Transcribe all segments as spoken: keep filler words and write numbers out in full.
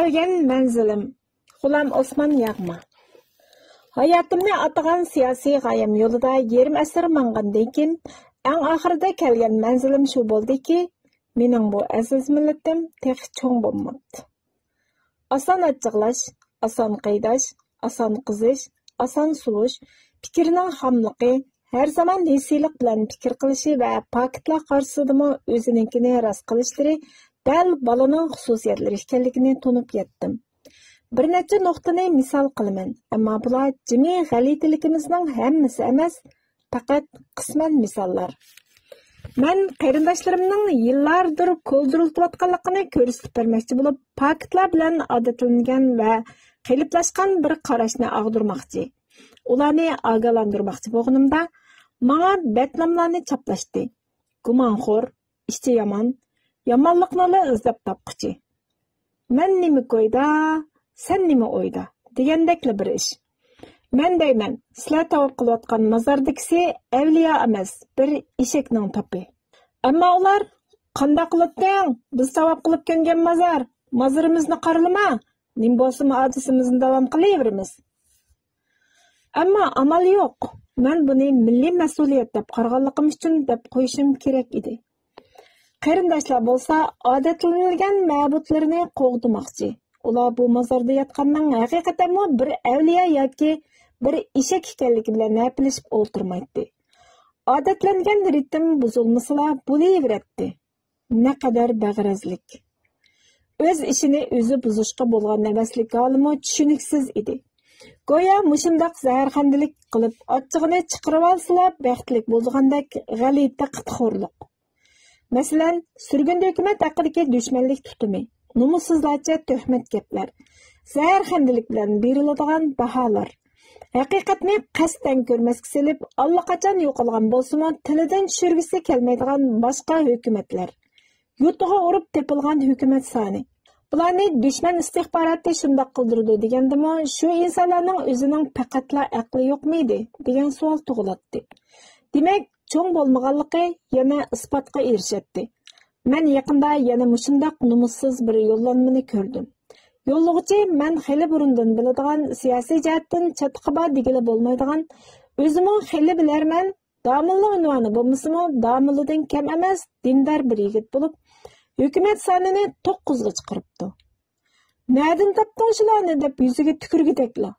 كەلگەن مەنزىلىم. غۇلام ئوسمان ياغما. ھاياتىمنى ئاتىغان سىياسىي غايەم يولىدا يېرىم ئەسىر ماڭغاندىن كېيىن، ئەڭ ئاخىرىدا كەلگەن مەنزىلىم شۇ بولدىكى، مېنىڭ بۇ ئەزىز مىللىتىم تېخى چوڭ بولماپتۇ. ئاسان ئاچچىقلاش، ئاسان قىيناش، ئاسان قىزىش، ئاسان سۇۋۇش، پىكىرنىڭ خاملىقى، ھەر زامان ھېسسىيلىق بىلەن پىكىر قىلىشى ۋە پاكىتلار قارشىسىدىمۇ ئۆزىنىڭكىنى راست قىلىشلىرى دەل بالىنىڭ خۇسۇسىيەتلىرى ئىكەنلىكىنى تونۇپ يەتتىم. بىر نەچچە نۇقتىنى مىسال قىلىمەن، ئەمما بۇلار جىمى غەلىتىلىكىمىزنىڭ ھەممىسى ئەمەس، پەقەت قىسمەن مىساللار. مەن قېرىنداشلىرىمنىڭ يىللاردۇر كولدۇرلىتىۋاتقانلىقىنى كۆرسىتىپ بەرمەكچى بولۇپ، پاكىتلار بىلەن ئادەتلەنگەن ۋە قېلىپلاشقان بىر قاراشنى ئاغدۇرماقچى، ئۇلارنى ئاگاھلاندۇرماقچى بولغىنىمدا، ماڭا بەتناملارنى چاپلاشتى. گۇمانخور، ئىچى يامان، يامانلىقنىلا ئىزدەپ تاپقۇچى. مەن نېمە كويدا، سەن نېمە ئويدا دېگەندەكلا بىر ئىش. مەن دەيمەن، سىلەر تاۋاپ قىلىۋاتقان مازاردىكىسى ئەۋلىيا ئەمەس، بىر ئېشەكنىڭ تاپى. ئەمما ئۇلار، قانداق قىلاتتىڭ؟ بىز تاۋاپ قىلىپ كۆنگەن مازار، مازىرىمىزنى قارىلىما، نېمە بولسىمۇ ھادىسىمىزنى داۋام قىلىۋېرىمىز. ئەمما ئامال يوق، مەن بۇنى مىللىي مەسئۇلىيەت دەپ قارىغانلىقىم ئۈچۈن دەپ قويۇشۇم كېرەك ئىدى. قېرىنداشلار بولسا ئادەتلىنىلگەن مەبۇدلىرىنى قوغدىماقچى. ئۇلار بۇ مازاردا ياتقاننىڭ ھەقىقەتەنمۇ بىر ئەۋلىيا ياكى بىر ئېشەك ئىكەنلىكى بىلەن ھەپىلىشىپ ئولتۇرمايتتى. ئادەتلەنگەن رىتىم بۇزۇلمىسىلا بولۇۋېرەتتى. نەقەدەر بەغەرەزلىك! ئۆز ئىشىنى ئۆزى بۇزۇشقا بولغان ھەۋەسلىك ھالىمۇ چۈشىنىكسىز ئىدى. گويا مۇشۇنداق زەھەرخەندىلىك قىلىپ ئاچچىقىنى چىقىرىۋالسىلا بەختلىك بولىدىغاندەك غەلىتە قىتخورلۇق. مەسىلەن، سۈرگۈندە ھۆكۈمەت ھەققىدىكى دۈشمەنلىك تۇتۇمى، نومۇسسىزلارچە تۆھمەت گەپلەر، زەھەرخەندىلىك بىلەن بېرىلىدىغان باھالار، ھەقىقەتنى قەستەن كۆرمەسكە سېلىپ، ئاللىقاچان يوقالغان بولسىمۇ، تىلىدىن چۈشۈرگۈسى كەلمەيدىغان باشقا ھۆكۈمەتلەر، يوتىغا ئۇرۇپ تېپىلغان ھۆكۈمەت سانى. بۇلارنى دۈشمەن ئىستىخباراتى شۇنداق قىلدۇرىدۇ دېگەندىمۇ، شۇ ئىنسانلارنىڭ ئۆزىنىڭ پەقەتلا ئەقلى يوقمىدى دېگەن سوئال تۇغۇلاتتى. دېمەك، چوڭ بولمىغانلىقى يەنە ئىسپاتقا ئېرىشەتتى. مەن يېقىندا يەنە مۇشۇنداق نومۇسسىز بىر يوللانمىنى كۆردۈم. يوللىغۇچى مەن خېلى بۇرۇندىن بىلىدىغان، سىياسىي جەھەتتىن چاتىقى بار دېگىلى بولمايدىغان، ئۆزىمۇ خېلى بىلەرمەن، داموللا ئۇنۋانى بولمىسىمۇ، داموللىدىن كەم ئەمەس، دىندار بىر يىگىت بولۇپ، ھۆكۈمەت سانىنى توققۇزغا چىقىرىپتۇ. «نەدىن تاپتىڭ شۇلارنى؟» دەپ يۈزىگە تۈكۈرگۈدەكلا.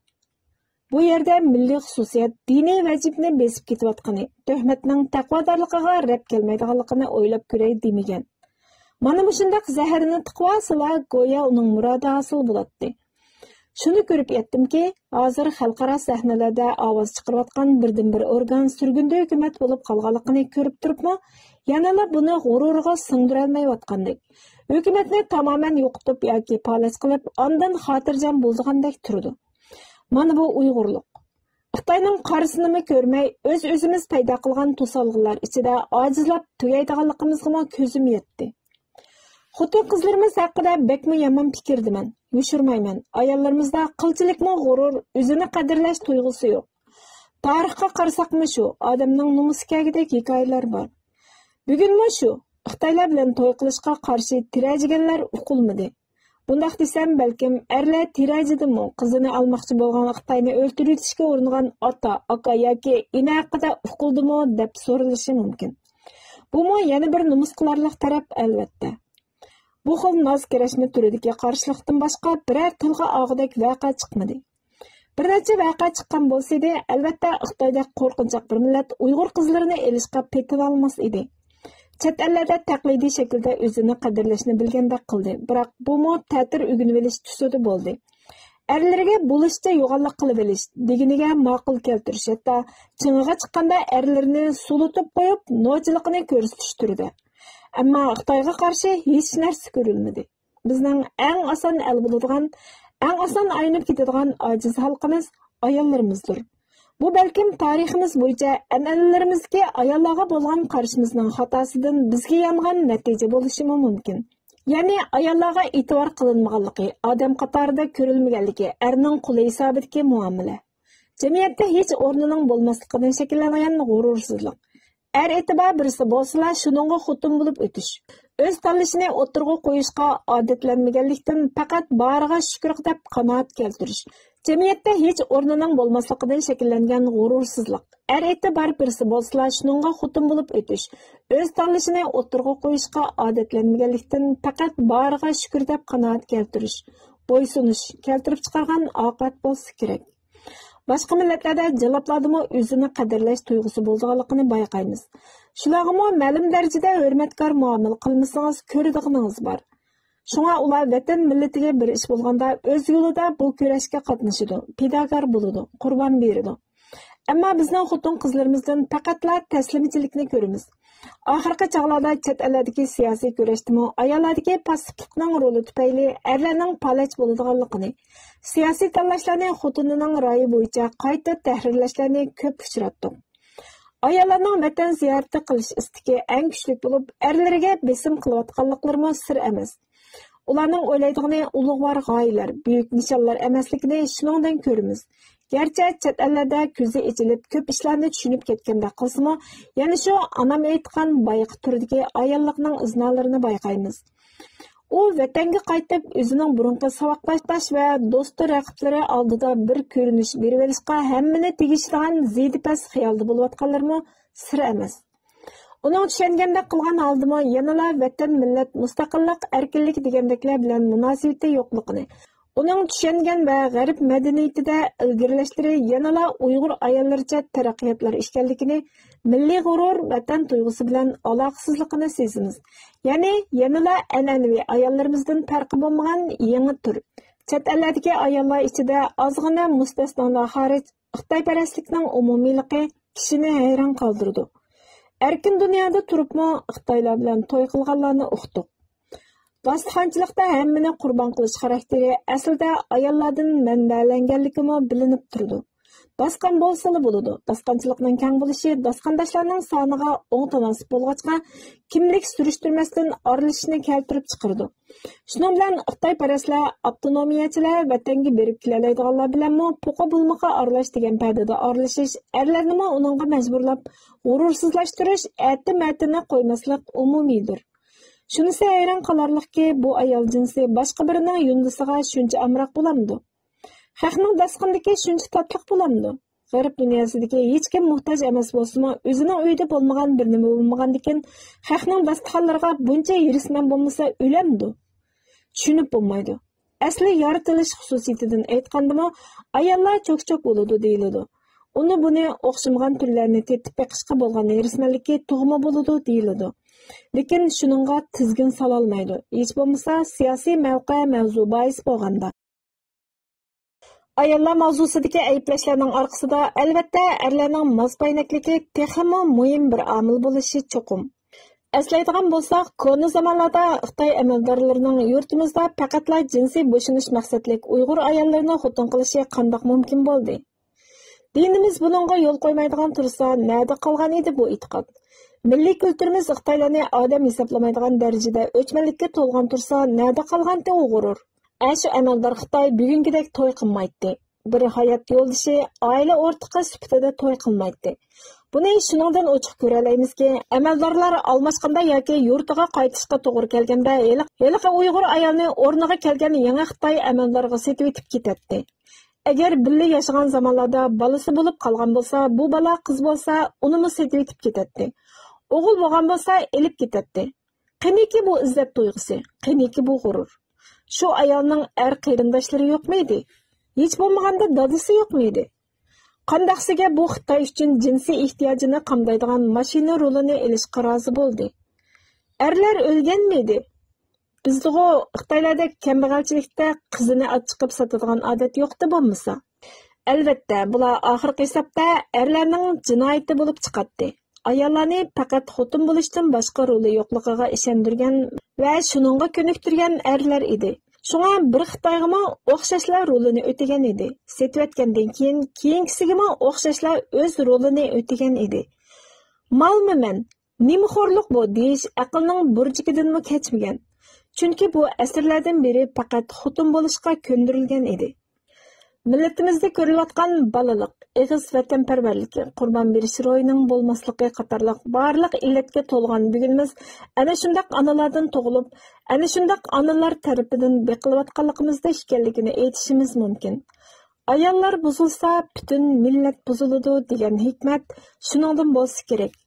بۇ يەردە مىللىي خۇسۇسىيەت، دىنىي ۋەجىپىنى بېسىپ كېتىۋاتقىنى، تۆھمەتنىڭ تەقۋادارلىقىغا رەپ كەلمەيدىغانلىقىنى ئويلاپ كۆرەي دېمىگەن. مانا مۇشۇنداق زەھەرنى تىقىۋالسىلا، گويا ئۇنىڭ مۇرادى ھاسىل بولاتتى. شۇنى كۆرۈپ يەتتىمكى، ھازىر خەلقئارا سەھنىلەردە ئاۋاز چىقىرىۋاتقان بىردىنبىر ئورگان سۈرگۈندە ھۆكۈمەت بولۇپ قالغانلىقىنى كۆرۈپ تۇرۇپمۇ، يەنىلا بۇنى غۇرۇرىغا سىڭدۈرەلمەيۋاتقاندەك، ھۆكۈمەتنى تامامەن يوقىتىپ ياكى پالەچ قىلىپ، ئاندىن خاتىرجەم بولىدىغاندەك تۇرىدۇ. مانا بۇ ئۇيغۇرلۇق. خىتاينىڭ قارىسىنىمۇ كۆرمەي، ئۆز-ئۆزىمىز پەيدا قىلغان توسالغۇلار ئىچىدە ئاجىزلاپ تۈگەيدىغانلىقىمىزغىمۇ كۆزۈم يەتتى. خوتۇن-قىزلىرىمىز ھەققىدە بەكمۇ يامان پىكىردىمەن، يوشۇرمايمەن. ئاياللىرىمىزدا قىلچىلىكمۇ غۇرۇر، ئۆزىنى قەدىرلەش تۇيغۇسى يوق. تارىخقا قارىساقمۇ شۇ، ئادەمنىڭ نومۇسى كەگۈدەك ھېكايىلەر بار. بۈگۈنمۇ شۇ، خىتايلار بىلەن توي قىلىشقا قارشى تىرەجىگەنلەر ئۇقۇلمىدى. بۇنداق دېسەم، بەلكىم ئەرلەر تىرەجىدىمۇ قىزىنى ئالماقچى بولغان خىتاينى ئۆلتۈرۈۋېتىشكە ئۇرۇنغان ئاتا، ئاكا ياكى ئىنە ھەققىدە ئۇقۇلدىمۇ دەپ سورىلىشى مۇمكىن. بۇمۇ يەنە بىر نومۇس قىلارلىق تەرەپ، ئەلۋەتتە. بۇ خىل ناز-كىرەشمە تۈرىدىكى قارشىلىقتىن باشقا بىرەر تىلغا ئالغۇدەك ۋەقە چىقمىدى. بىر نەچچە ۋەقە چىققان بولسىدى، ئەلۋەتتە، خىتايدەك قورقۇنچاق بىر مىللەت ئۇيغۇر قىزلىرىنى ئېلىشقا پېتىنالماس ئىدى. چەت ئەللەردە تەقلىدىي شەكىلدە ئۆزىنى قەدىرلەشنى بىلگەندەك قىلدى، بىراق بۇمۇ تەتۈر ئۆگىنىۋېلىش تۈسىدە بولدى. ئەرلىرىگە بولۇشىچە يوغانلىق قىلىۋېلىش دېگىنىگە ماقۇل كەلتۈرۈش، ھەتتا چىڭىغا چىققاندا ئەرلىرىنى سۇلىتىپ قويۇپ، نوچىلىقىنى كۆرسىتىش تۈرىدە. ئەمما خىتايغا قارشى ھېچ نەرسە كۆرۈلمىدى. بىزنىڭ ئەڭ ئاسان ئەل بولىدىغان، ئەڭ ئاسان ئاينىپ كېتىدىغان ئاجىز ھالقىمىز ئاياللىرىمىزدۇر. بۇ بەلكىم تارىخىمىز بويىچە ئەنئەنىلىرىمىزدىكى ئاياللارغا بولغان قارىشىمىزنىڭ خاتاسىدىن بىزگە يانغان نەتىجە بولۇشىمۇ مۇمكىن. يەنى ئاياللارغا ئېتىبار قىلىنمىغانلىقى، ئادەم قاتارىدا كۆرۈلمىگەنلىكى، ئەرنىڭ قۇلى ھېسابىدىكى مۇئامىلە. جەمئىيەتتە ھېچ ئورنىنىڭ بولماسلىقىدىن شەكىللەنگەن غۇرۇرسىزلىق. ئەر ئېتى بار بىرسى بولسىلا، شۇنىڭغا خوتۇن بولۇپ ئۆتۈش. ئۆز تاللىشىنى ئوتتۇرىغا قويۇشقا ئادەتلەنمىگەنلىكتىن، پەقەت بارىغا شۈكۈر دەپ قانائەت كەلتۈرۈش. جەمئىيەتتە ھېچ ئورنىنىڭ بولماسلىقىدىن شەكىللەنگەن غۇرۇرسىزلىق. ئەر ئېتى بار بىرسى بولسىلا، شۇنىڭغا خوتۇن بولۇپ ئۆتۈش. ئۆز تاللىشىنى ئوتتۇرىغا قويۇشقا ئادەتلەنمىگەنلىكتىن، پەقەت بارىغا شۈكۈر دەپ قانائەت كەلتۈرۈش، بويسۇنۇش كەلتۈرۈپ چىقارغان ئاقىۋەت بولسا كېرەك. باشقا مىللەتلەردە جالاپلاردىمۇ ئۆزىنى قەدىرلەش تۇيغۇسى بولىدىغانلىقىنى بايقايمىز. شۇلارغىمۇ مەلۇم دەرىجىدە ھۆرمەتكار مۇئامىلە قىلمىسىڭىز، كۆرىدىغىنىڭىز بار. شۇڭا ئۇلار ۋەتەن مىللىتىگە بىر ئىش بولغاندا ئۆز يولىدا بۇ كۈرەشكە قاتنىشىدۇ، پىداكار بولىدۇ، قۇربان بېرىدۇ. ئەمما بىزنىڭ خوتۇن-قىزلىرىمىزدىن پەقەتلا تەسلىمىچىلىكنى كۆرىمىز. ئاخىرقى چاغلاردا چەت ئەللەردىكى سىياسىي كۈرەشتىمۇ ئاياللاردىكى پاسسىپلىقنىڭ رولى تۈپەيلى ئەرلەرنىڭ پالەچ بولىدىغانلىقىنى، سىياسىي تاللاشلارنى خوتۇنىنىڭ رايى بويىچە قايتا تەھرىرلەشلەرنى كۆپ ئۇچراتتۇق. ئاياللارنىڭ ۋەتەن زىيارىتى قىلىش ئىستىكى ئەڭ كۈچلۈك بولۇپ، ئەرلىرىگە بېسىم قىلىۋاتقانلىقلىرىمۇ سىر ئەمەس. ئۇلارنىڭ ئويلايدىغىنى ئۇلۇغۋار غايىلەر، بۈيۈك نىشانلار ئەمەسلىكىنى شۇنىڭدىن كۆرىمىز. گەرچە چەت ئەللەردە كۆزى ئېچىلىپ، كۆپ ئىشلارنى چۈشىنىپ كەتكەندەك قىلسىمۇ، يەنە شۇ ئانام ئېيتقان بايىقى تۈردىكى ئاياللىقنىڭ ئىزنالىرىنى بايقايمىز. ئۇ ۋەتەنگە قايتىپ، ئۆزىنىڭ بۇرۇنقى ساۋاقداش ۋە دوستى، رەقىبلىرى ئالدىدا بىر كۆرۈنۈش بېرىۋېلىشقا ھەممىنى تېگىشىدىغان زىيدىپەس خىيالدا بولۇۋاتقانلىرىمۇ سىر ئەمەس. ئۇنىڭ چۈشەنگەندەك قىلغان ھالدىمۇ يەنىلا ۋەتەن، مىللەت، مۇستەقىللىق، ئەركىنلىك دېگەندەكلەر بىلەن مۇناسىۋىتى يوقلۇقىنى، ئۇنىڭ چۈشەنگەن ۋە غەرب مەدەنىيىتىدە ئىلگىرىلەشلىرى يەنىلا ئۇيغۇر ئاياللىرىچە تەرەققىياتلار ئىكەنلىكىنى، مىللىي غۇرۇر، ۋەتەن تۇيغۇسى بىلەن ئالاقىسىزلىقىنى سېزىمىز. يەنى يەنىلا ئەنئەنىۋى ئاياللىرىمىزدىن پەرقى بولمىغان يېڭى تۈر. چەت ئەللەردىكى ئاياللار ئىچىدە ئازغىنە مۇستەسنالار خارىج، خىتايپەرەسلىكنىڭ ئومۇمىيلىقى كىشىنى ھەيران قالدۇرىدۇ. ئەركىن دۇنيادا تۇرۇپمۇ خىتايلار بىلەن توي قىلغانلارنى ئۇقتۇق. داستىخانچىلىقتا ھەممىنى قۇربان قىلىش خاراكتېرى ئەسلىدە ئاياللاردىن مەنبەلەنگەنلىكىمۇ بىلىنىپ تۇرىدۇ. داستىخان بولسىلا بولىدۇ. داستىخانچىلىقنىڭ كەڭ بولۇشى داستىخانداشلارنىڭ سانىغا ئوڭ تاناسىپ بولغاچقا، كىملىك سۈرۈشتۈرمەستىن ئارىلىشىشنى كەلتۈرۈپ چىقىرىدۇ. شۇنىڭ بىلەن خىتايپەرەسلەر، ئاپتونومىيەچىلەر ۋەتەنگە بېرىپ كېلەلەيدىغانلار بىلەنمۇ پۇقا بۇلمىقا ئارىلاش دېگەن پەدىدە ئارىلىشىش، ئەرلەرنىمۇ ئۇنىڭغا مەجبۇرلاپ، غۇرۇرسىزلاشتۇرۇش، ئەتە-مەتىنى قويماسلىق ئومۇمىيدۇر. شۇنىسى ھەيران قالارلىقكى، بۇ ئايال جىنسى باشقا بىرىنىڭ يۇندىسىغا شۇنچە ئامراق بولامدۇ؟ خەقنىڭ داستىخىنىدىكى شۇنچە تاتلىق بولامدۇ؟ غەرب دۇنياسىدىكى ھېچكىم موھتاج ئەمەس بولسىمۇ، ئۆزىنىڭ ئۆيىدە بولمىغان بىر نېمە بولمىغاندىكىن، خەقنىڭ داستىخانلىرىغا بۇنچە ھېرىسمەن بولمىسا ئۆلەمدۇ؟ چۈشىنىپ بولمايدۇ. ئەسلى يارىتىلىش خۇسۇسىيىتىدىن ئېيتقاندىمۇ، ئاياللار چوك-چوك بولىدۇ دېيىلىدۇ. ئۇنى-بۇنى ئوخشىمىغان تۈرلەرنى تېتىپ بېقىشقا بولغان ھېرىسمەنلىكى تۇغما بولىدۇ دېيىلىدۇ. لېكىن شۇنىڭغا تىزگىن سالالمايدۇ، ھېچ بولمىسا سىياسىي مەۋقە، مەۋزۇ بايىسى بولغاندا. ئاياللار ماۋزۇسىدىكى ئەيىبلەشلەرنىڭ ئارقىسىدا، ئەلۋەتتە، ئەرلەرنىڭ ماسپەينەكلىكى تېخىمۇ مۇھىم بىر ئامىل بولۇشى چوقۇم. ئەسلەيدىغان بولساق، كونا زامانلاردا خىتاي ئەمەلدارلىرىنىڭ يۇرتىمىزدا پەقەتلا جىنسىي بوشىنىش مەقسەتلىك ئۇيغۇر ئاياللىرىنى خوتۇن قىلىشى قانداق مۇمكىن بولدى؟ دىنىمىز بۇنىڭغا يول قويمايدىغان تۇرسا، نەدە قالغان ئىدى بۇ ئېتىقاد؟ مىللىي كۈلتۈرىمىز خىتايلارنى ئادەم ھېسابلىمايدىغان دەرىجىدە ئۆچمەنلىككە تولغان تۇرسا، نەدە قالغانتى ئۇ غۇرۇر؟ ئەشۇ ئەمەلدار خىتاي بۈگۈنكىدەك توي قىلمايتتى. بىر ھايات يولدىشى، ئائىلە ئورتىقى سۈپىتىدە توي قىلمايتتى. بۇنى شۇنىڭدىن ئوچۇق كۆرەلەيمىزكى، ئەمەلدارلار ئالماشقاندا ياكى يۇرتىغا قايتىشقا توغرا كەلگەندە، ھېلىق-، ھېلىقى ئۇيغۇر ئايالنى ئورنىغا كەلگەن يېڭى خىتاي ئەمەلدارغا سېتىۋېتىپ كېتەتتى. ئەگەر بىللە ياشىغان زامانلاردا بالىسى بولۇپ قالغان بولسا، بۇ بالا قىز بولسا، ئۇنىمۇ سېتىۋېتىپ كېتەتتى. ئوغۇل بولغان بولسا، ئېلىپ كېتەتتى. قېنىكى بۇ ئىززەت تۇيغۇسى؟ قېنىكى بۇ غۇرۇر؟ شۇ ئايالنىڭ ئەر قېرىنداشلىرى يوقمىدى؟ ھېچ بولمىغاندا دادىسى يوقمىدى؟ قانداقسىگە بۇ خىتاي ئۈچۈن جىنسىي ئېھتىياجىنى قامدايدىغان ماشىنا رولىنى ئېلىشقا رازى بولدى؟ ئەرلەر ئۆلگەنمىدى؟ بىزدىغۇ خىتايلاردەك كەمبەغەلچىلىكتە قىزىنى ئاچىقىپ ساتىدىغان ئادەت يوقتى بولمىسا. ئەلۋەتتە، بۇلار ئاخىرقى ھېسابتا ئەرلەرنىڭ جىنايىتى بولۇپ چىقاتتى. ئاياللارنى پەقەت خوتۇن بولۇشتىن باشقا رولى يوقلۇقىغا ئىشەندۈرگەن ۋە شۇنىڭغا كۆنۈكتۈرگەن ئەرلەر ئىدى. شۇڭا بىر خىتايغىمۇ ئوخشاشلا رولىنى ئۆتىگەن ئىدى. سېتىۋەتكەندىن كېيىن كېيىنكىسىگىمۇ ئوخشاشلا ئۆز رولىنى ئۆتىگەن ئىدى. مالمۇ مەن، نېمىخورلۇق بۇ دېيىش ئەقىلنىڭ بۇرجىكىدىنمۇ كەچمىگەن. چۈنكى بۇ ئەسىرلەردىن بېرى پەقەت خوتۇن بولۇشقا كۆندۈرۈلگەن ئىدى. مىللىتىمىزدە كۆرۈلۈۋاتقان بالىلىق، ئېغىز ۋەتەنپەرۋەرلىكى، قۇربان بېرىش روھىنىڭ بولماسلىقى قاتارلىق بارلىق ئىللەتكە تولغان بۈگۈنىمىز ئەنە شۇنداق ئانىلاردىن تۇغۇلۇپ، ئەنە شۇنداق ئانىلار تەرىپىدىن بېقىلىۋاتقانلىقىمىزدا ئىكەنلىكىنى ئېيتىشىمىز مۇمكىن. ئاياللار بۇزۇلسا، پۈتۈن مىللەت بۇزۇلىدۇ دېگەن ھېكمەت شۇنىڭدىن بولسا كېرەك.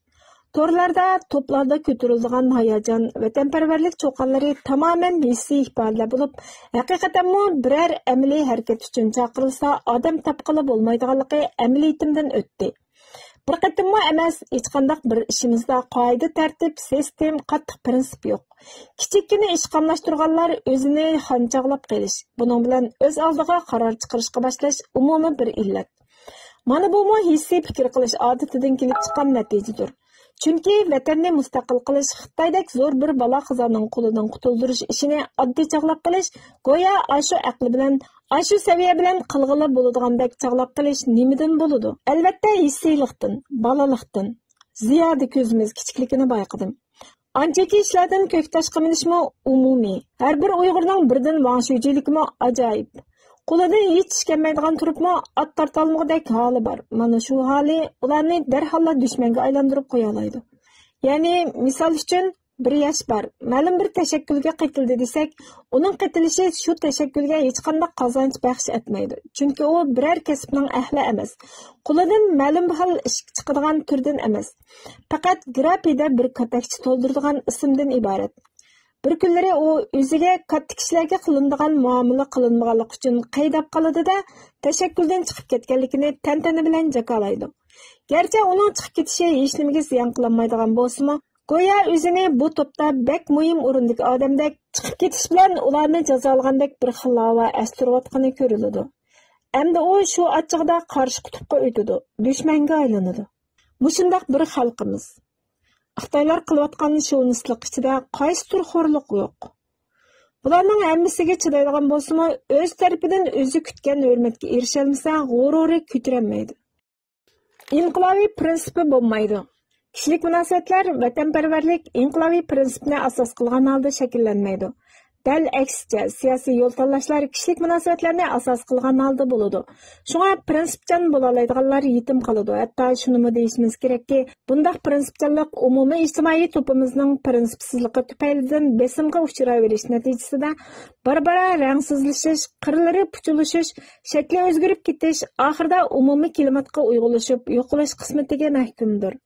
تورلاردا، توپلاردا كۆتۈرۈلىدىغان ھاياجان، ۋەتەنپەرۋەرلىك چۇقانلىرى تامامەن ھېسسىي ئىپادىلەر بولۇپ، ھەقىقەتەنمۇ بىرەر ئەمەلىي ھەرىكەت ئۈچۈن چاقىرىلسا، ئادەم تاپقىلى بولمايدىغانلىقى ئەمەلىيىتىمدىن ئۆتتى. بىر قېتىممۇ ئەمەس، ھېچقانداق بىر ئىشىمىزدا قائىدە، تەرتىپ، سىستېم، قاتتىق پىرىنسىپ يوق. كىچىككىنە ئىش قاملاشتۇرغانلار ئۆزىنى خانچاغلاپ قېلىش، بۇنىڭ بىلەن ئۆز ئالدىغا قارار چىقىرىشقا باشلاش ئومۇمىي بىر ئىللەت. مانا بۇمۇ ھېسسىي پىكىر قىلىش ئادىتىدىن كېلىپ چىققان نەتىجىدۇر. چۈنكى ۋەتەننى مۇستەقىل قىلىش، خىتايدەك زور بىر بالا-قازانىڭ قولىدىن قۇتۇلدۇرۇش ئىشىنى ئاددىي چاغلاپ قېلىش، گويا ئاشۇ ئەقلى بىلەن، ئاشۇ سەۋىيە بىلەن قىلغىلى بولىدىغاندەك چاغلاپ قېلىش نېمىدىن بولىدۇ؟ ئەلۋەتتە، ھېسسىيلىقتىن، بالىلىقتىن. زىيادە كۆزىمىز كىچىكلىكىنى بايقىدىم. ئانچىكى ئىشلاردىن كۆك تاشقا مېنىشمۇ ئومۇمىي. ھەر بىر ئۇيغۇرنىڭ بىردىن ۋاڭ شۈجىلىكىمۇ ئاجايىپ. قولىدىن ھېچ ئىش كەلمەيدىغان تۇرۇپمۇ ئات تارتالمىغۇدەك ھالى بار. مانا شۇ ھالى ئۇلارنى دەرھاللا دۈشمەنگە ئايلاندۇرۇپ قويالايدۇ. يەنى، مىسال ئۈچۈن، بىر ياش بار، مەلۇم بىر تەشەككۈلگە قېتىلدى دېسەك، ئۇنىڭ قېتىلىشى شۇ تەشەككۈلگە ھېچقانداق قازانچ بەخش ئەتمەيدۇ. چۈنكى ئۇ بىرەر كەسىپنىڭ ئەھلى ئەمەس. قولىدىن مەلۇم بىر خىل ئىش چىقىدىغان تۈردىن ئەمەس. پەقەت گىراپىدا بىر كاتەكچە تولدۇرىدىغان ئىسىمدىن ئىبارەت. بىر كۈنلىرى ئۇ ئۆزىگە كاتتا كىشىلەرگە قىلىنىدىغان مۇئامىلە قىلىنمىغانلىقى ئۈچۈن قەيداپ قالىدۇ-دە، تەشەككۈلدىن چىقىپ كەتكەنلىكىنى تەنتەنە بىلەن جاكالايدۇ. گەرچە ئۇنىڭ چىقىپ كېتىشى ھېچنېمىگە زىيان قىلالمايدىغان بولسىمۇ، گويا ئۆزىنى بۇ توپتا بەك مۇھىم ئورۇندىكى ئادەمدەك، چىقىپ كېتىش بىلەن ئۇلارنى جازالىغاندەك بىر خىل ھاۋا ئەستۈرۈۋاتقىنى كۆرۈلىدۇ. ئەمدى ئۇ شۇ ئاچچىقىدا قارشى قۇتۇپقا ئۆتىدۇ، دۈشمەنگە ئايلىنىدۇ. مۇشۇنداق بىر خەلقىمىز. خىتايلار قىلىۋاتقان شوۋىنىستلىق ئىچىدە قايسىدۇر خورلۇق يوق؟ بۇلارنىڭ ھەممىسىگە چىدايدىغان بولسىمۇ، ئۆز تەرىپىدىن ئۆزى كۈتكەن ھۆرمەتكە ئېرىشەلمىسە، غۇرۇرى كۆتۈرەلمەيدۇ. ئىنقىلابىي پىرىنسىپى بولمايدۇ. كىشىلىك مۇناسىۋەتلەر ۋەتەنپەرۋەرلىك، ئىنقىلابىي پىرىنسىپنى ئاساس قىلغان ھالدا شەكىللەنمەيدۇ. دەل ئەكسىچە، سىياسىي يول تاللاشلار كىشىلىك مۇناسىۋەتلەرنى ئاساس قىلغان ھالدا بولىدۇ. شۇڭا پىرىنسىپچان بولالايدىغانلار يېتىم قالىدۇ. ھەتتا شۇنىمۇ دېيىشىمىز كېرەككى، بۇنداق پىرىنسىپچانلىق ئومۇمىي ئىجتىمائىي توپىمىزنىڭ پىرىنسىپسىزلىقى تۈپەيلىدىن بېسىمغا ئۇچراۋېرىش نەتىجىسىدە بارا-بارا رەڭسىزلىشىش، قىرلىرى پۇچۇلۇشۇش، شەكلى ئۆزگىرىپ كېتىش، ئاخىرىدا ئومۇمىي كىلىماتقا ئۇيغۇنلىشىپ يوقىلىش قىسمىتىگە مەھكۇمدۇر.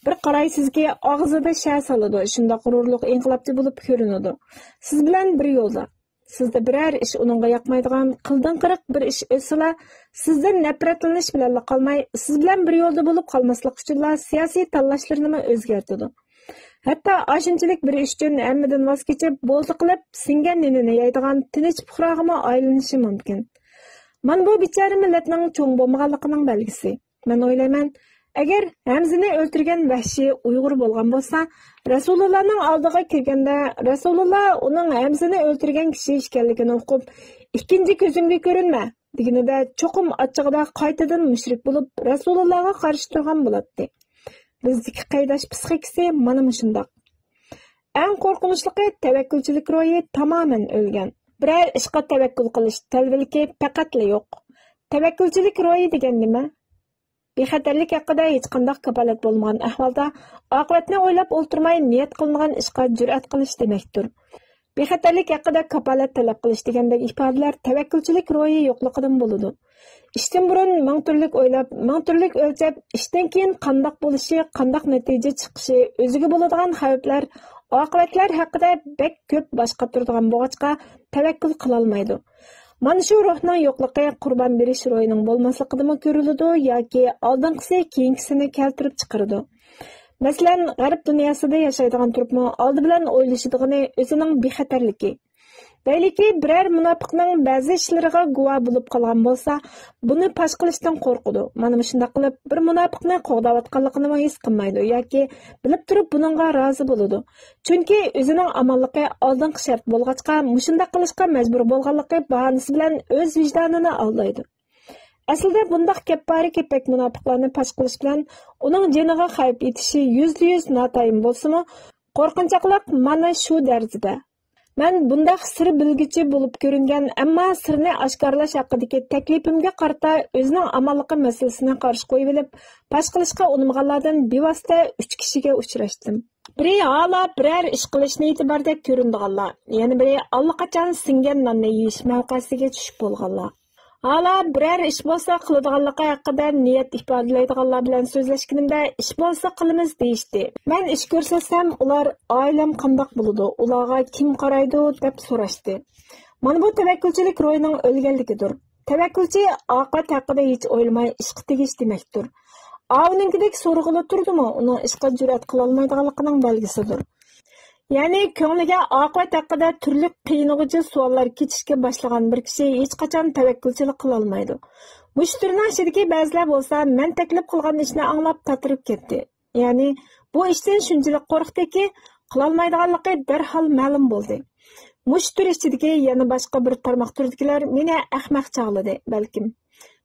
بىر قارايسىزكى، ئاغزىدا شە سالىدۇ، شۇنداق غۇرۇرلۇق ئىنقىلابچى بولۇپ كۆرۈنىدۇ. سىز بىلەن بىر يولدا. سىزدە بىرەر ئىش ئۇنىڭغا ياقمايدىغان، قىلدىن قىرىق بىر ئىش ئۆتسىلا، سىزدىن نەپرەتلىنىش بىلەنلا قالماي، سىز بىلەن بىر يولدا بولۇپ قالماسلىق ئۈچۈنلا سىياسىي تاللاشلىرىنىمۇ ئۆزگەرتىدۇ. ھەتتا ئاشۇنچىلىك بىر ئىش ئۈچۈن ھەممىدىن ۋاز كېچىپ، بوزە قىلىپ، سىڭگەن نېنىنى يەيدىغان تىنچ پۇقراغىمۇ ئايلىنىشى مۇمكىن. مانا بۇ بىچارە مىللەتنىڭ چوڭ بولمىغانلىقىنىڭ بەلگىسى. مەن ئويلايمەن، ئەگەر ھەمزىنى ئۆلتۈرگەن ۋەھشىي ئۇيغۇر بولغان بولسا، رەسۇلۇللانىڭ ئالدىغا كىرگەندە، رەسۇلۇللا ئۇنىڭ ھەمزىنى ئۆلتۈرگەن كىشى ئىكەنلىكىنى ئۇقۇپ، «ئىككىنچى كۆزۈمگە كۆرۈنمە!» دېگىنىدە، چوقۇم ئاچچىقىدا قايتىدىن مۇشرىك بولۇپ، رەسۇلۇللاغا قارشى تۇرغان بولاتتى. بىزدىكى قەيداش پىسخىكىسى مانا مۇشۇنداق. ئەڭ قورقۇنچلۇقى، تەۋەككۈلچىلىك روھى تامامەن ئۆلگەن. بىرەر ئىشقا تەۋەككۈل قىلىش تەلۋىلىكى پەقەتلا يوق. تەۋەككۈلچىلىك روھى دېگەن نېمە؟ بىخەتەرلىك ھەققىدە ھېچقانداق كاپالەت بولمىغان ئەھۋالدا، ئاقىۋەتنى ئويلاپ ئولتۇرماي نىيەت قىلىنغان ئىشقا جۈرئەت قىلىش دېمەكتۇر. بىخەتەرلىك ھەققىدە كاپالەت تەلەپ قىلىش دېگەندەك ئىپادىلەر تەۋەككۈلچىلىك روھى يوقلۇقىدىن بولىدۇ. ئىشتىن بۇرۇن مىڭ تۈرلۈك ئويلاپ، مىڭ تۈرلۈك ئۆلچەپ، ئىشتىن كېيىن قانداق بولۇشى، قانداق نەتىجە چىقىشى، ئۆزىگە بولىدىغان خەۋپلەر، ئاقىۋەتلەر ھەققىدە بەك كۆپ باش قاتۇرىدىغان بولغاچقا، تەۋەككۈل قىلالمايدۇ. مانا شۇ روھنىڭ يوقلۇقى قۇربان بېرىش روھىنىڭ بولماسلىقىدىمۇ كۆرۈلىدۇ ياكى ئالدىنقىسى كېيىنكىسىنى كەلتۈرۈپ چىقىرىدۇ. مەسىلەن، غەرب دۇنياسىدا ياشايدىغان تۇرۇپمۇ ئالدى بىلەن ئويلىشىدىغىنى ئۆزىنىڭ بىخەتەرلىكى. بەلكى بىرەر مۇناپىقنىڭ بەزى ئىشلىرىغا گۇۋاھ بولۇپ قالغان بولسا، بۇنى پاش قىلىشتىن قورقىدۇ. مانا مۇشۇنداق قىلىپ، بىر مۇناپىقنى قوغداۋاتقانلىقىنىمۇ ھېس قىلمايدۇ ياكى بىلىپ تۇرۇپ بۇنىڭغا رازى بولىدۇ. چۈنكى ئۆزىنىڭ ئامانلىقى ئالدىنقى شەرت بولغاچقا، مۇشۇنداق قىلىشقا مەجبۇر بولغانلىقى باھانىسى بىلەن ئۆز ۋىجدانىنى ئالدايدۇ. ئەسلىدە بۇنداق كەپپارە كېپەك مۇناپىقلارنى پاش قىلىش بىلەن ئۇنىڭ جېنىغا خەۋپ يېتىشى يۈزدە يۈز ناتايىن بولسىمۇ، قورقۇنچاقلىق مانا شۇ دەرىجىدە. مەن بۇنداق سىر بىلگۈچى بولۇپ كۆرۈنگەن، ئەمما سىرنى ئاشكارىلاش ھەققىدىكى تەكلىپىمگە قارىتا ئۆزىنىڭ ئامانلىقى مەسىلىسىنى قارشى قويۇۋېلىپ، پاش قىلىشقا ئۇنىمىغانلاردىن بىۋاسىتە ئۈچ كىشىگە ئۇچراشتىم. بىرى ھالا بىرەر ئىش قىلىش نىيىتى باردەك كۆرۈنىدىغانلار، يەنە بىرى ئاللىقاچان سىڭگەن ناننى يېيىش مەۋقەسىگە چۈشۈپ بولغانلار. ھالا بىرەر ئىش بولسا قىلىدىغانلىقى ھەققىدە نىيەت ئىپادىلەيدىغانلار بىلەن سۆزلەشكىنىمدە، ئىش بولسا قىلىمىز دېيىشتى. مەن ئىش كۆرسەتسەم، ئۇلار ئائىلەم قانداق بولىدۇ، ئۇلارغا كىم قارايدۇ دەپ سوراشتى. مانا بۇ تەۋەككۈلچىلىك روھىنىڭ ئۆلگەنلىكىدۇر. تەۋەككۈلچى ئاقىۋەت ھەققىدە ھېچ ئويلىماي ئىشقا تېگىش دېمەكتۇر. ئاۋۇنىڭكىدەك سورىغىلى تۇردىمۇ، ئۇنىڭ ئىشقا جۈرئەت قىلالمايدىغانلىقىنىڭ بەلگىسىدۇر. يەنى كۆڭلىگە ئاقىۋەت ھەققىدە تۈرلۈك قىينىغۇچى سوئاللار كېچىشكە باشلىغان بىر كىشى ھېچقاچان تەۋەككۈلچىلىك قىلالمايدۇ. مۇشۇ تۈرنىڭ ئىچىدىكى بەزىلەر بولسا مەن تەكلىپ قىلغان ئىشنى ئاڭلاپ تاتىرىپ كەتتى. يەنى بۇ ئىشتىن شۇنچىلىك قورقتىكى، قىلالمايدىغانلىقى دەرھال مەلۇم بولدى. مۇشۇ تۈر ئىچىدىكى يەنە باشقا بىر تارماق تۈرىدىكىلەر مېنى ئەخمەق چاغلىدى، بەلكىم.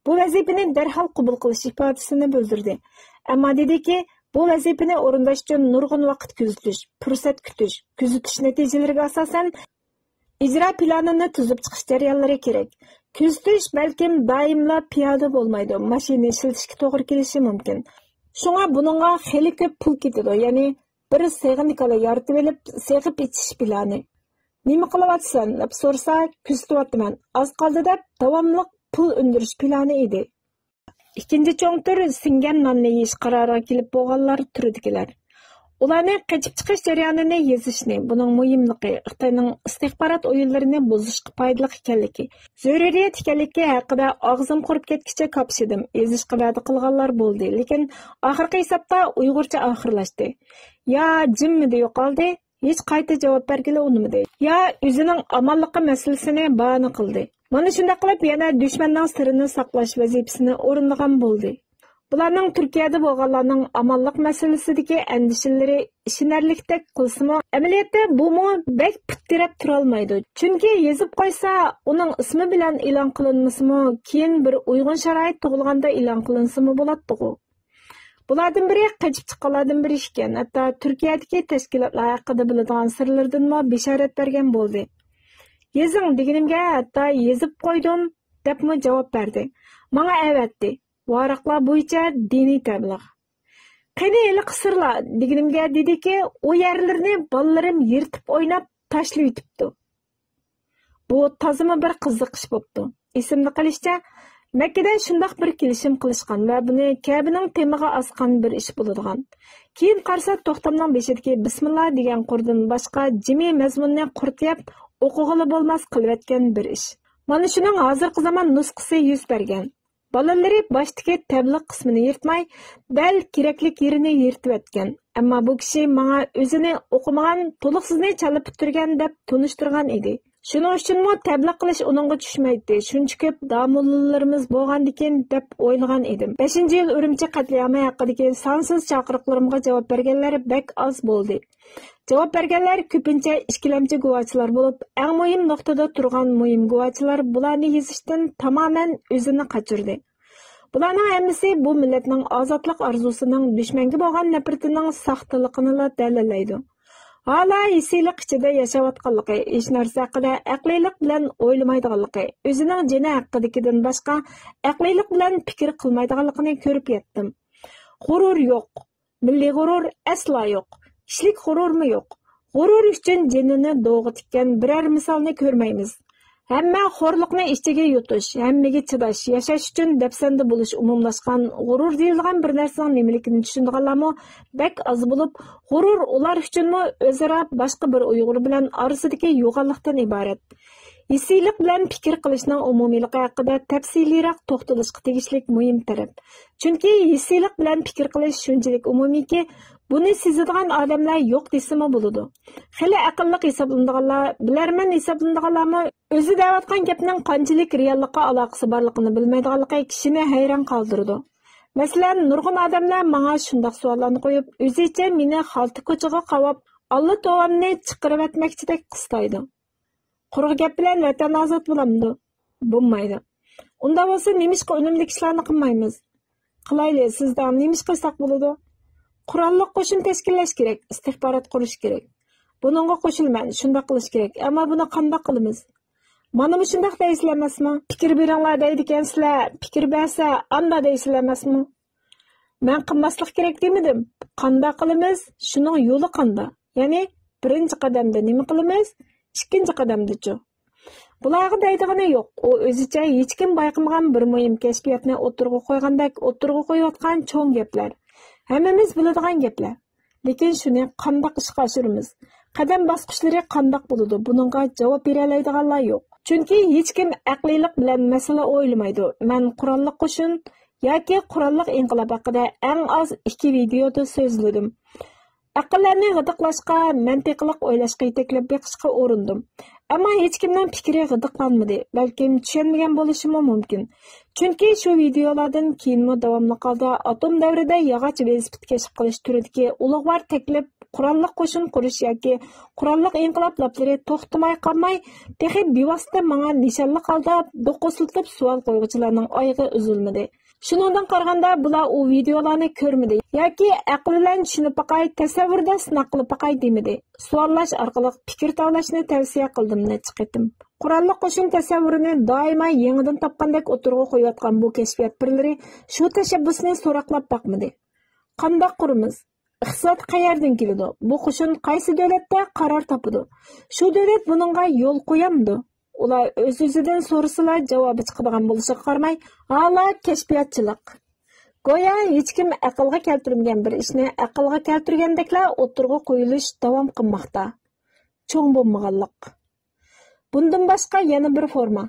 بۇ ۋەزىپىنى دەرھال قوبۇل قىلىش ئىپادىسىنى بىلدۈردى. ئەمما دېدىكى، بۇ ۋەزىپىنى ئورۇنداش ئۈچۈن نۇرغۇن ۋاقىت كۆزىتىش، پۇرسەت كۈتۈش، كۆزىتىش نەتىجىلىرىگە ئاساسەن، ئىجرا پىلانىنى تۈزۈپ چىقىش جەريانلىرى كېرەك. كۆزىتىش بەلكىم دائىملا پىيادە بولمايدۇ، ماشىنا ئىشلىتىشكە توغرا كېلىشى مۇمكىن. شۇڭا بۇنىڭغا خېلى كۆپ پۇل كېتىدۇ، يەنى بىر سېغىن كالا يارىتىۋېلىپ، سېغىپ ئېچىش پىلانى. «نېمە قىلىۋاتىسەن؟» دەپ سورىسا، «كۆزىتىۋاتىمەن، ئاز قالدى» دەپ داۋاملىق پۇل ئۈندۈرۈش پىلانى ئىدى. ئىككىنچى چوڭ تۈر سىڭگەن ناننى يېيىش قارارىغا كېلىپ بولغانلار تۈرىدىكىلەر. ئۇلارنى قېچىپ چىقىش جەريانىنى يېزىشنى، بۇنىڭ مۇھىملىقى، خىتاينىڭ ئىستىخبارات ئويۇنلىرىنى بۇزۇشقا پايدىلىق ئىكەنلىكى، زۆرۈرىيەت ئىكەنلىكى ھەققىدە ئاغزىم قۇرۇپ كەتكىچە كاپشىدىم. يېزىشقا ۋەدە قىلغانلار بولدى، لېكىن ئاخىرقى ھېسابتا ئۇيغۇرچە ئاخىرلاشتى. يا جىممىدە يوقالدى، ھېچ قايتا جاۋاب بەرگىلى ئۇنىمىدى. يا ئۆزىنىڭ ئامانلىقى مەسىلىسىنى باھانە قىلدى. مانا شۇنداق قىلىپ يەنە دۈشمەننىڭ سىرىنى ساقلاش ۋەزىپىسىنى ئورۇندىغان بولدى. بۇلارنىڭ تۈركىيەدە بولغانلارنىڭ ئامانلىق مەسىلىسىدىكى ئەندىشىلىرى ئىشىنەرلىكتەك قىلسىمۇ، ئەمەلىيەتتە بۇمۇ بەك پۇت تىرەپ تۇرالمايدۇ. چۈنكى يېزىپ قويسا، ئۇنىڭ ئىسمى بىلەن ئېلان قىلىنمىسىمۇ، كېيىن بىر ئۇيغۇن شارائىت تۇغۇلغاندا ئېلان قىلىنسىمۇ بولاتتىغۇ. بۇلاردىن بىرى قېچىپ چىققانلاردىن بىرى ئىكەن، ھەتتا تۈركىيەدىكى تەشكىلاتلار ھەققىدە بىلىدىغان سىرلىرىدىنمۇ بېشارەت بەرگەن بولدى. يېزىڭ دېگىنىمگە، ھەتتا يېزىپ قويدۇم دەپمۇ جاۋاب بەردى. ماڭا ئەۋەتتى. ۋاراقلار بويىچە دىنىي تەبلىغ. قېنى ھېلىقى سىرلار دېگىنىمگە دېدىكى، ئۇ يەرلىرىنى بالىلىرىم يىرتىپ ئويناپ تاشلىۋېتىپتۇ. بۇ تازىمۇ بىر قىزىق ئىش بوپتۇ. ئېسىمدە قېلىشىچە، مەككىدە شۇنداق بىر كېلىشىم قىلىشقان ۋە بۇنى كەبىنىڭ تېمىغا ئاسقان بىر ئىش بولىدىغان. كېيىن قارىسا، توختامنىڭ بېشىدىكى بىسمىللا دېگەن قۇردىن باشقا جىمى مەزمۇننى قۇرت يەپ، ئوقۇغىلى بولماس قىلىۋەتكەن بىر ئىش. مانا شۇنىڭ ھازىرقى زامان نۇسخىسى يۈز بەرگەن. بالىلىرى باشتىكى تەبلىغ قىسمىنى يىرتماي، دەل كېرەكلىك يېرىنى يىرتىۋەتكەن. ئەمما بۇ كىشى ماڭا ئۆزىنى ئوقۇمىغان، تولۇقسىزنى چالا پۈتتۈرگەن دەپ تونۇشتۇرغان ئىدى. شۇنىڭ ئۈچۈنمۇ تەبلىغ قىلىش ئۇنىڭغا چۈشمەيتتى. شۇنچە كۆپ داموللىلىرىمىز بولغاندىكىن دەپ ئويلىغان ئىدىم. بەشىنچى يىل ئۈرۈمچى قەتلىئامى ھەققىدىكى سانسىز چاقىرىقلىرىمغا جاۋاب بەرگەنلەر بەك ئاز بولدى. جاۋاب بەرگەنلەر كۆپىنچە ئىككىلەمچى گۇۋاچىلار بولۇپ، ئەڭ مۇھىم نۇقتىدا تۇرغان مۇھىم گۇۋاچىلار بۇلارنى يېزىشتىن تامامەن ئۆزىنى قاچۇردى. بۇلارنىڭ ھەممىسى بۇ مىللەتنىڭ ئازادلىق ئارزۇسىنىڭ دۈشمەنگە بولغان نەپرىتىنىڭ ساختىلىقىنىلا دەلىللەيدۇ. ھالا ھېسسىيلىق ئىچىدە ياشاۋاتقانلىقى، ھېچ نەرسە ھەققىدە ئەقلىيلىق بىلەن ئويلىمايدىغانلىقى، ئۆزىنىڭ جېنى ھەققىدىكىدىن باشقا ئەقلىيلىق بىلەن پىكىر قىلمايدىغانلىقىنى كۆرۈپ يەتتىم. غۇرۇر يوق. مىللىي غۇرۇر ئەسلا يوق. كىشىلىك غۇرۇرمۇ يوق. غۇرۇر ئۈچۈن جېنىنى دوغا تىككەن بىرەر مىسالنى كۆرمەيمىز. ھەممە خورلۇقنى ئىچىگە يۇتۇش، ھەممىگە چىداش، ياشاش ئۈچۈن دەپسەندە بولۇش ئومۇملاشقان غۇرۇر دېيىلىدىغان بىر نەرسىنىڭ نېمىلىكىنى چۈشىنىدىغانلارمۇ بەك ئاز بولۇپ، غۇرۇر ئۇلار ئۈچۈنمۇ ئۆزئارا باشقا بىر ئۇيغۇر بىلەن ئارىسىدىكى يوغانلىقتىن ئىبارەت. ھېسسىيلىق بىلەن پىكىر قىلىشنىڭ ئومۇمىيلىقى ھەققىدە تەپسىلىيراق توختىلىشقا تېگىشلىك مۇھىم تەرەپ. چۈنكى ھېسسىيلىق بىلەن پىكىر قىلىش شۇنچىلىك ئومۇمىيكى، بۇنى سېزىدىغان ئادەملەر يوق دېسىمۇ بولىدۇ. خېلى ئەقىللىق ھېسابلىنىدىغانلار، بىلەرمەن ھېسابلىنىدىغانلارمۇ ئۆزى دەۋاتقان گەپنىڭ قانچىلىك رېئاللىققا ئالاقىسى بارلىقىنى بىلمەيدىغانلىقى كىشىنى ھەيران قالدۇرىدۇ. مەسىلەن، نۇرغۇن ئادەملەر ماڭا شۇنداق سوئاللارنى قويۇپ، ئۆزىچە مېنى خالتا كوچىغا قاۋاپ، ئاللا توۋامنى چىقىرىۋەتمەكچىدەك قىستايدۇ. قۇرۇق گەپ بىلەن ۋەتەن ئازاد بولامدۇ؟ بولمايدۇ. ئۇنداق بولسا نېمىشقا ئۈنۈملۈك ئىشلارنى قىلمايمىز؟ قىلايلى، سىزدە نېمە ئىش قىلساق بولىدۇ؟ قوراللىق قوشۇن تەشكىللەش كېرەك، ئىستىخبارات قۇرۇش كېرەك. بۇنىڭغا قوشۇلىمەن، شۇنداق قىلىش كېرەك. ئەمما بۇنى قانداق قىلىمىز؟ مانىمۇ شۇنداق دەيسىلەر ئەمەسمۇ؟ پىكىر بېرىڭلار دەيدىكەنسىلەر، پىكىر بەرسە ئاندا دەيسىلەر ئەمەسمۇ؟ مەن قىلماسلىق كېرەك دېمىدىم. قانداق قىلىمىز؟ شۇنىڭ يولى قانداق؟ يەنى بىرىنچى قەدەمدە نېمە قىلىمىز؟ ئىككىنچى قەدەمدىچۇ؟ بۇلارغا دەيدىغىنى يوق. ئۇ ئۆزىچە ھېچكىم بايقىمىغان بىر مۇھىم كەشپىياتنى ئوتتۇرىغا قويغاندەك ئوتتۇرىغا قويۇۋاتقان چوڭ گەپلەر. ھەممىمىز بىلىدىغان گەپلەر. لېكىن شۇنى قانداق ئىشقا ئاشۇرىمىز؟ قەدەم باسقۇچلىرى قانداق بولىدۇ؟ بۇنىڭغا جاۋاب بېرەلەيدىغانلار يوق. چۈنكى ھېچكىم ئەقلىيلىق بىلەن مەسىلە ئويلىمايدۇ. مەن قوراللىق قوشۇن ياكى قوراللىق ئىنقىلاب ھەققىدە ئەڭ ئاز ئىككى ۋىدېيودا سۆزلىدىم. ئەقىللەرنى غىدىقلاشقا، مەنتىقلىق ئويلاشقا يېتەكلەپ بېقىشقا ئۇرۇندۇم. ئەمما ھېچكىمنىڭ پىكرى غىدىقلانمىدى. بەلكىم چۈشەنمىگەن بولۇشىمۇ مۇمكىن. چۈنكى شۇ ۋىدېيولاردىن كېيىنمۇ داۋاملىق ھالدا ئاتوم دەۋرىدە ياغاچ ۋېلىسىپىت كەشىپ قىلىش تۈرىدىكى ئۇلۇغۋار تەكلىپ، قوراللىق قوشۇن قۇرۇش ياكى قوراللىق ئىنقىلاب لاپلىرى توختىماي قالماي، تېخى بىۋاسىتە ماڭا نىشانلىق ھالدا دوقۇسلىتىپ سوئال قويغۇچىلارنىڭ ئايىغى ئۈزۈلمىدى. شۇنىڭدىن قارىغاندا، بۇلار ئۇ ۋىدېيولارنى كۆرمىدى ياكى ئەقىل بىلەن چۈشىنىپ باقاي، تەسەۋۋۇردا سىناق قىلىپ باقاي دېمىدى. سوئاللاش ئارقىلىق پىكىر تاۋلاشنى تەۋسىيە قىلدىم نەچچە قېتىم. قوراللىق قوشۇن تەسەۋۋۇرىنى دائىما يېڭىدىن تاپقاندەك ئوتتۇرىغا قويۇۋاتقان بۇ كەشپىيات پىرلىرى شۇ تەشەببۇسنى سوراقلاپ باقمىدى. قانداق قۇرىمىز؟ ئىقتىساد قەيەردىن كېلىدۇ؟ بۇ قوشۇن قايسى دۆلەتتە قارار تاپىدۇ؟ شۇ دۆلەت بۇنىڭغا يول قويامدۇ؟ ئۇلار ئۆز-ئۆزىدىن سورىسىلا جاۋابى چىقىدىغان بولۇشىغا قارىماي، ھالا كەشپىياتچىلىق. گويا ھېچكىم ئەقىلگە كەلتۈرمىگەن بىر ئىشنى ئەقىلگە كەلتۈرگەندەكلا ئوتتۇرىغا قويۇلۇش داۋام قىلماقتا. چوڭ بولمىغانلىق. بۇندىن باشقا يەنە بىر فورما.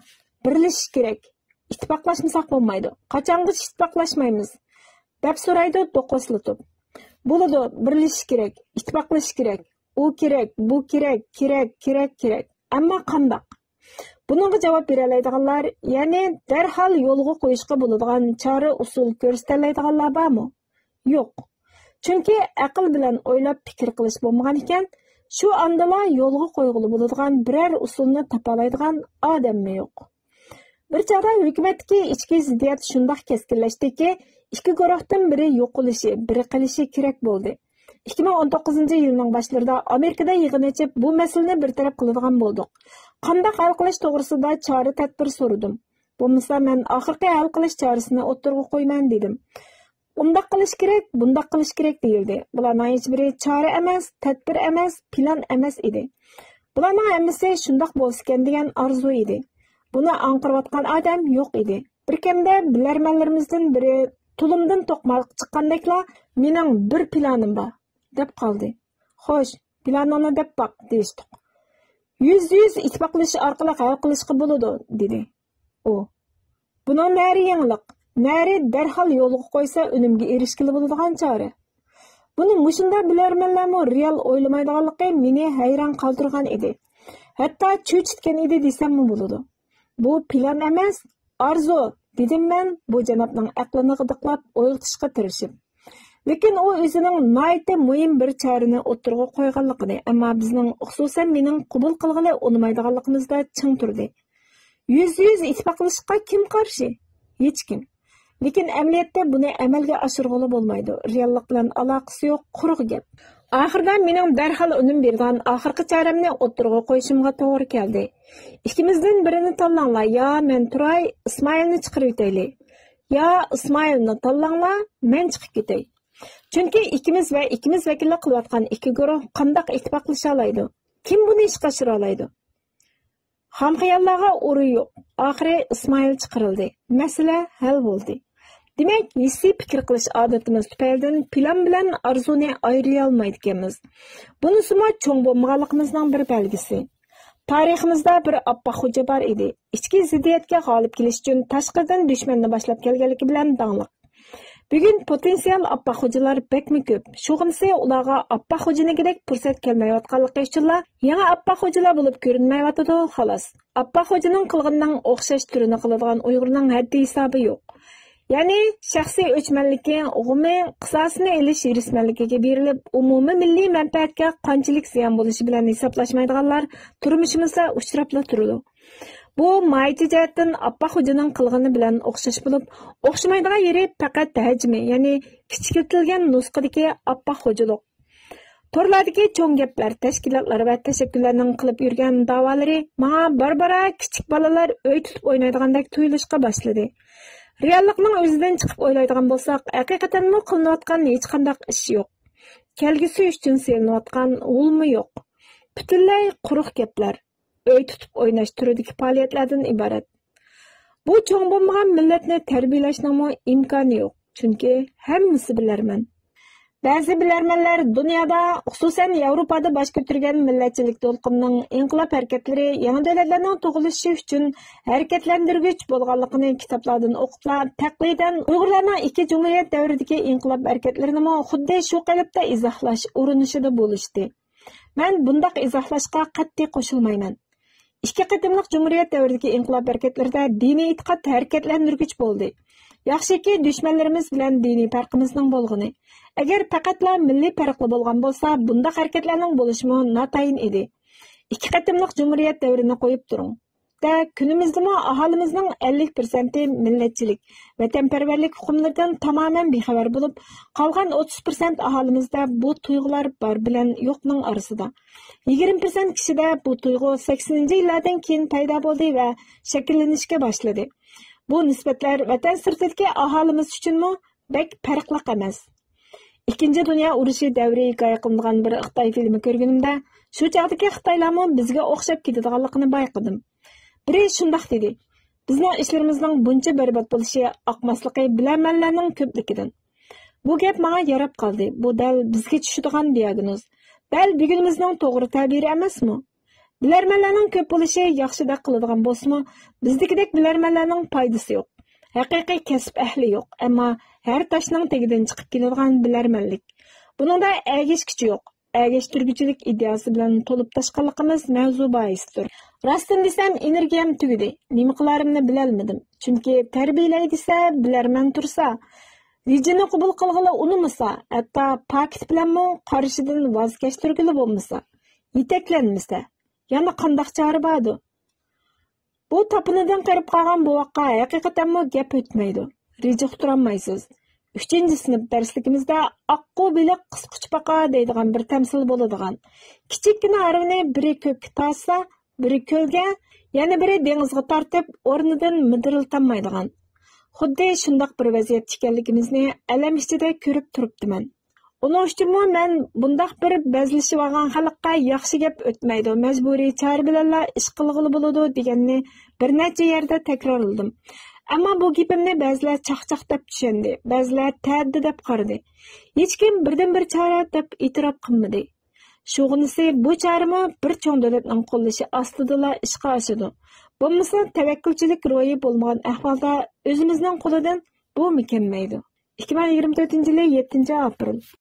بىرلىشىش كېرەك. ئىتتىپاقلاشمىساق بولمايدۇ. قاچانغىچە ئىتتىپاقلاشمايمىز؟ دەپ سورايدۇ دوقۇسلىتىپ. بولىدۇ، بىرلىشىش كېرەك، ئىتتىپاقلىشىش كېرەك. ئۇ كېرەك، بۇ كېرەك، كېرەك، كېرەك، كېرەك. ئەمما قانداق؟ بۇنىڭغا جاۋاب بېرەلەيدىغانلار، يەنى دەرھال يولغا قويۇشقا بولىدىغان چارە ئۇسۇل كۆرسىتەلەيدىغانلار بارمۇ؟ يوق. چۈنكى ئەقىل بىلەن ئويلاپ پىكىر قىلىش بولمىغان ئىكەن، شۇ ئاندىلا يولغا قويغىلى بولىدىغان بىرەر ئۇسۇلنى تاپالايدىغان ئادەممۇ يوق. بىر چاغدا ھۆكۈمەتتىكى ئىچكى زىددىيەت شۇنداق كەسكىنلەشتىكى، ئىككى گۇرۇھتىن بىرى يوقىلىشى، بىرى قېلىشى كېرەك بولدى. ئىككى مىڭ ئون توققۇزىنچى يىلنىڭ باشلىرىدا ئامېرىكىدا يىغىن ئېچىپ، بۇ مەسىلىنى بىر تەرەپ قىلىدىغان بولدۇق. قانداق ھەل قىلىش توغرىسىدا چارە-تەدبىر سورىدىم. بولمىسا مەن ئاخىرقى ھەل قىلىش چارىسىنى ئوتتۇرىغا قويىمەن دېدىم. ئۇنداق قىلىش كېرەك، بۇنداق قىلىش كېرەك دېيىلدى. بۇلارنىڭ ھېچبىرى چارە ئەمەس، تەدبىر ئەمەس، پىلان ئەمەس ئىدى. بۇلارنىڭ ھەممىسى شۇنداق بولسىكەن دېگەن ئارزۇ ئىدى. بۇنى ئاڭقىرىۋاتقان ئادەم يوق ئىدى. بىر كەمدە بىلەرمەنلىرىمىزدىن بىرى تۇلۇمدىن توقماق چىققاندەكلا، «مېنىڭ بىر پىلانىم بار» دەپ قالدى. «خوش، پىلانىڭنى دەپ باق» دېيىشتۇق. «يۈزدە يۈز ئىتتىپاقلىشىش ئارقىلىق ھەل قىلىشقا بولىدۇ» دېدى ئۇ. «بۇنىڭ نەرى يېڭىلىق؟ نەرى دەرھال يولغا قويسا ئۈنۈمگە ئېرىشكىلى بولىدىغان چارە. بۇنى مۇشۇنداق بىلەرمەنلەرمۇ رېئال ئويلىمايدىغانلىقى مېنى ھەيران قالدۇرغان ئىدى. ھەتتا چۆچۈتكەن ئىدى دېسەممۇ بولىدۇ. بۇ پىلان ئەمەس، ئارزۇ» دېدىم مەن بۇ جانابنىڭ ئەقلىنى غىدىقلاپ ئويغىتىشقا تىرىشىپ. لېكىن ئۇ ئۆزىنىڭ ناھايىتى مۇھىم بىر چارىنى ئوتتۇرىغا قويغانلىقىنى، ئەمما بىزنىڭ، خۇسۇسەن مېنىڭ قوبۇل قىلغىلى ئۇنىمايدىغانلىقىمىزدا چىڭ تۇردى. يۈزدە يۈز ئىتتىپاقلىشىشقا كىم قارشى؟ ھېچكىم. لېكىن ئەمەلىيەتتە بۇنى ئەمەلگە ئاشۇرغىلى بولمايدۇ. رېئاللىق بىلەن ئالاقىسى يوق، قۇرۇق گەپ. ئاخىرىدا مېنىڭ دەرھال ئۈنۈم بېرىدىغان ئاخىرقى چارەمنى ئوتتۇرىغا قويۇشۇمغا توغرا كەلدى. ئىككىمىزدىن بىرىنى تاللاڭلار، يا مەن تۇراي، ئىسمائىلنى چىقىرىۋېتەيلى. يا ئىسمائىلنى تاللاڭلار، مەن چىقىپ كېتەي. چۈنكى ئىككىمىز ۋە ئىككىمىز ۋەكىللىك قىلىۋاتقان ئىككى گۇرۇھ قانداق ئىتتىپاقلىشالايدۇ؟ كىم بۇنى ئىشقا ئاشۇرالايدۇ؟ خام خىياللارغا ئورۇن يوق. ئاخىرى ئىسمائىل چىقىرىلدى. مەسىلە ھەل بولدى. دېمەك، ھېسسىي پىكىر قىلىش ئادىتىمىز تۈپەيلىدىن پىلان بىلەن ئارزۇنى ئايرىيالمايدىكەنمىز. بۇنىسىمۇ چوڭ بولمىغانلىقىمىزنىڭ بىر بەلگىسى. تارىخىمىزدا بىر ئاپئاق خوجا بار ئىدى. ئىچكى زىددىيەتكە غالىب كېلىش ئۈچۈن تاشقىرىدىن دۈشمەننى باشلاپ كەلگەنلىكى بىلەن داڭلىق. بۈگۈن پوتېنسىيال ئاپئاق خوجىلار بەكمۇ كۆپ. شۇغىنىسى ئۇلارغا ئاپئاق خوجىنىڭكىدەك پۇرسەت كەلمەيۋاتقانلىقى ئۈچۈنلا يېڭى ئاپئاق خوجىلار بولۇپ كۆرۈنمەيۋاتىدۇ، خالاس. ئاپئاق خوجىنىڭ قىلغىنىنىڭ ئوخشاش تۈرىنى قىلىدىغان ئۇيغۇرنىڭ ھەددى ھېسابى يوق. يەنى شەخسىي ئۆچمەنلىكى، ئۇقۇمى، قىساسىنى ئېلىش ھېرىسمەنلىكىگە بېرىلىپ، ئومۇمىي مىللىي مەنپەئەتكە قانچىلىك زىيان بولۇشى بىلەن ھېسابلاشمايدىغانلار تۇرمۇشىمىزدا ئۇچراپلا تۇرىدۇ. بۇ ماھىيىتى جەھەتتىن ئاپپاق خوجىنىڭ قىلغىنى بىلەن ئوخشاش بولۇپ، ئوخشىمايدىغان يېرى پەقەت ھەجمى، يەنى كىچىكلىتىلگەن نۇسخىدىكى ئاپپاق خوجىلىق. تورلاردىكى چوڭ گەپلەر، تەشكىلاتلار ۋە تەشەككۈللەرنىڭ قىلىپ يۈرگەن داۋالىرى ماڭا بارا-بارا كىچىك بالىلار ئۆي تۇتۇپ ئوينايدىغاندەك تۇيۇلۇشقا باشلىدى. رېئاللىقنىڭ ئۆزىدىن چىقىپ ئويلايدىغان بولساق، ھەقىقەتەنمۇ قىلىنىۋاتقان ھېچقانداق ئىش يوق. كەلگۈسى ئۈچۈن سېلىنىۋاتقان ئۇلمۇ يوق. پۈتۈنلەي قۇرۇق گەپلەر. ئۆي تۇتۇپ ئويناش تۈرىدىكى پائالىيەتلەردىن ئىبارەت. بۇ چوڭ بولمىغان مىللەتنى تەربىيەلەشنىڭمۇ ئىمكانى يوق، چۈنكى ھەممىسى بىلەرمەن. بەزى بىلەرمەنلەر دۇنيادا، خۇسۇسەن ياۋروپادا باش كۆتۈرگەن مىللەتچىلىك دولقۇنىنىڭ ئىنقىلاب ھەرىكەتلىرى يېڭى دۆلەتلەرنىڭ تۇغۇلۇشى ئۈچۈن ھەرىكەتلەندۈرگۈچ بولغانلىقىنى كىتابلاردىن ئوقۇپلا، تەقلىدەن ئۇيغۇرلارنىڭ ئىككى جۇمھۇرىيەت دەۋرىدىكى ئىنقىلاب ھەرىكەتلىرىنىمۇ خۇددى شۇ قېلىپتا ئىزاھلاش ئۇرۇنۇشىدا بولۇشتى. مەن بۇنداق ئىزاھلاشقا قەتئىي قوشۇلمايمەن. ئىككى قېتىملىق جۇمھۇرىيەت دەۋرىدىكى ئىنقىلاب ھەرىكەتلىرىدە دىنىي ئېتىقاد ھەرىكەتلەندۈرگۈچ بولدى. ياخشىكى، دۈشمەنلىرىمىز بىلەن دىنىي پەرقىمىزنىڭ بولغىنى. ئەگەر پەقەتلا مىللىي پەرقلا بولغان بولسا، بۇنداق ھەرىكەتلەرنىڭ بولۇشىمۇ ناتايىن ئىدى. ئىككى قېتىملىق جۇمھۇرىيەت دەۋرىنى قويۇپ تۇرۇڭ. دە، كۈنىمىزدىمۇ ئاھالىمىزنىڭ ئەللىك پىرسەنتى مىللەتچىلىك، ۋەتەنپەرۋەرلىك ئۇقۇملىرىدىن تامامەن بىخەۋەر بولۇپ، قالغان ئوتتۇز پىرسەنت ئاھالىمىزدە بۇ تۇيغۇلار بار بىلەن يوقنىڭ ئارىسىدا. يىگىرمە پىرسەنت كىشىدە بۇ تۇيغۇ سەكسىنىنچى يىللاردىن كېيىن پەيدا بولدى ۋە شەكىللىنىشكە باشلىدى. بۇ نىسبەتلەر ۋەتەن سىرتىدىكى ئاھالىمىز ئۈچۈنمۇ بەك پەرقلىق ئەمەس. ئىككىنچى دۇنيا ئۇرۇشى دەۋرى ھېكايە قىلىنغان بىر خىتاي فىلىمى كۆرگىنىمدە، شۇ چاغدىكى خىتايلارمۇ بىزگە ئوخشاپ كېتىدىغانلىقىنى بايقىدىم. بىرى شۇنداق دېدى، بىزنىڭ ئىشلىرىمىزنىڭ بۇنچە بەربات بولۇشى ئاقماسلىقى بىلەرمەنلەرنىڭ كۆپلۈكىدىن. بۇ گەپ ماڭا ياراپ قالدى. بۇ دەل بىزگە چۈشىدىغان دىياگنوز. دەل بۈگۈنىمىزنىڭ توغرا تەبىرى ئەمەسمۇ؟ بىلەرمەنلەرنىڭ كۆپ بولۇشى ياخشىدەك قىلىدىغان بولسىمۇ، بىزدىكىدەك بىلەرمەنلەرنىڭ پايدىسى يوق. ھەقىقىي كەسىپ ئەھلى يوق، ئەمما ھەر تاشنىڭ تېگىدىن چىقىپ كېلىدىغان بىلەرمەنلىك. بۇنىڭدا ئەگەشكۈچى يوق. ئەگەشتۈرگۈچىلىك ئىدىيەسى بىلەن تولۇپ تاشقانلىقىمىز مەۋزۇ بايىسىدۇر. راستىنى دېسەم، ئېنېرگىيەم تۈگىدى. نېمە قىلارىمنى بىلەلمىدىم. چۈنكى تەربىيەلەي دېسە، بىلەرمەن تۇرسا، رېجىنى قوبۇل قىلغىلى ئۇنىمىسا، ھەتتا پاكىت بىلەنمۇ قارىشىدىن ۋاز كەچتۈرگىلى بولمىسا، يېتەكلەنمىسە، يەنە قانداق چارە باردۇ؟ بۇ تاپىنىدىن قېرىپ قالغان بوۋاققا ھەقىقەتەنمۇ گەپ ئۆتمەيدۇ. رېجە ئۇقتۇرالمايسىز. ئۈچىنچى سىنىپ دەرسلىكىمىزدە ئاققۇ بېلىق قىسقۇچپاقا دەيدىغان بىر تەمسىل بولىدىغان. كىچىككىنە ھارۋىنى بىرى كۆككە تارتسا، بىرى كۆلگە، يەنە بىرى دېڭىزغا تارتىپ، ئورنىدىن مىدىرلىتالمايدىغان. خۇددى شۇنداق بىر ۋەزىيەتتە ئىكەنلىكىمىزنى ئەلەم ئىچىدە كۆرۈپ تۇرۇپتىمەن. ئۇنىڭ ئۈچۈنمۇ مەن بۇنداق بىر بەزلىشىۋالغان خەلققە ياخشى گەپ ئۆتمەيدۇ، مەجبۇرىي چارە بىلەنلا ئىش قىلغىلى بولىدۇ دېگەننى بىر نەچچە يەردە تەكرارلىدىم. ئەمما بۇ گېپىمنى بەزىلەر چاقچاق دەپ چۈشەندى، بەزىلەر تەددى دەپ قارىدى. ھېچكىم بىردىنبىر چارە دەپ ئېتىراپ قىلمىدى. شۇغىنىسى بۇ چارىمۇ بىر چوڭ دۆلەتنىڭ قوللىشى ئاستىدىلا ئىشقا ئاشىدۇ. بولمىسا تەۋەككۈلچىلىك روھى بولمىغان ئەھۋالدا ئۆزىمىزنىڭ قولىدىن بۇمۇ كەلمەيدۇ. ئىككى مىڭ يىگىرمە تۆتىنچى يىلى يەتتىنچى ئاپرېل.